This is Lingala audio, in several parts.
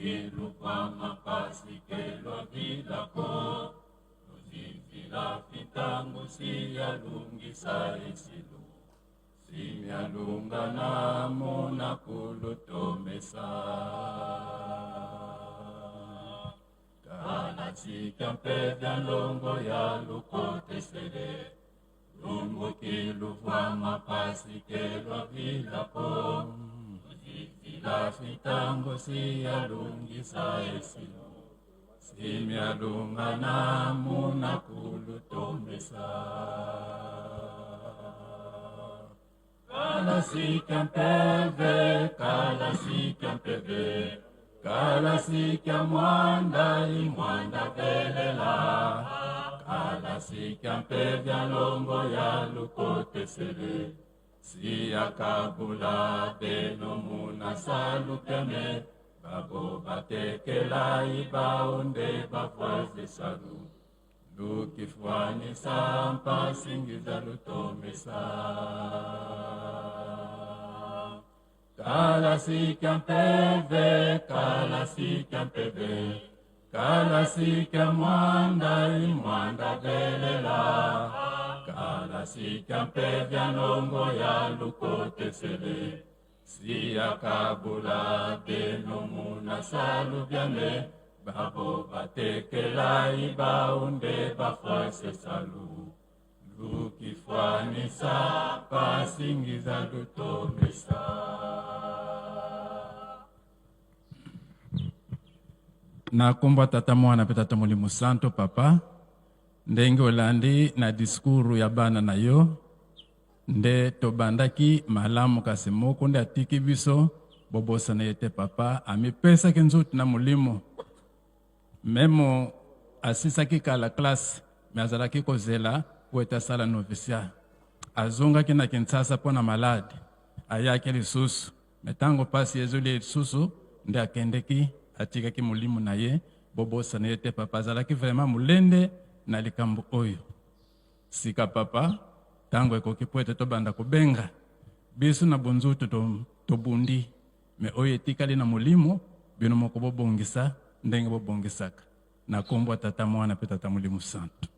Lumbuki luvwa mpasi kelwa vilako Luzinzila fitangu siyalungisa esilu Simyalunga namona kulutomesa Kalasika mpe vya longo ya lukotesele Lumbuki luvwa mapasi kelwa vilako Luzinzila fitangu siyalungisa esilu Simyalunga namona kulutomesa Kalasika mpeve, kalasika mpeve, kalasika mwanda imwanda velela. Kalasika mpeve longo ya lukotesele, siyakabula beno muna salukeme, babo batekela ibaonde bafwaze salu. Lukifwanisa mpasingiza lutomesa. Kalasika mpeve, kalasika mpeve, kalasika mwanda imwanda velela. Kalasika mpeve longo ya lukotesele, siyakabula beno muna salubyame, babo batekela ibaunde bafwase salu. Lukifwanisa pasingiza lutomesa. Na nkombo ya Tata, Mwana mpe Tata Molimo Santo, Papa, ndenge olandi na discours ya bana na yo, nde tobandaki malamu, kasi moko nde atiki biso. Bobosana ye te, Papa amipesaki nzoto na molimo. Memo asisaki kala classe, me azalaki kozela po ete asala noviciat. Azongaki na Kinshasa mpo na malade, ayaki lisusu, me ntango mpasi ezoli ye lisusu nde akendeki, atikaki molimo na ye. Bobosana ye te, Papa azalaki vraiment molende na likambo oyo. Sika Papa, ntango ekoki po ete tobanda kobenga biso na bonzutu tobundi, me oyo etikali na molimo, bino moko bobongisa ndenge bobongisaka. Na nkombo ya Tata, Mwana mpe Tata Molimo Santo.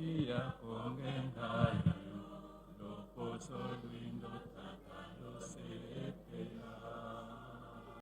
Iya kongenga.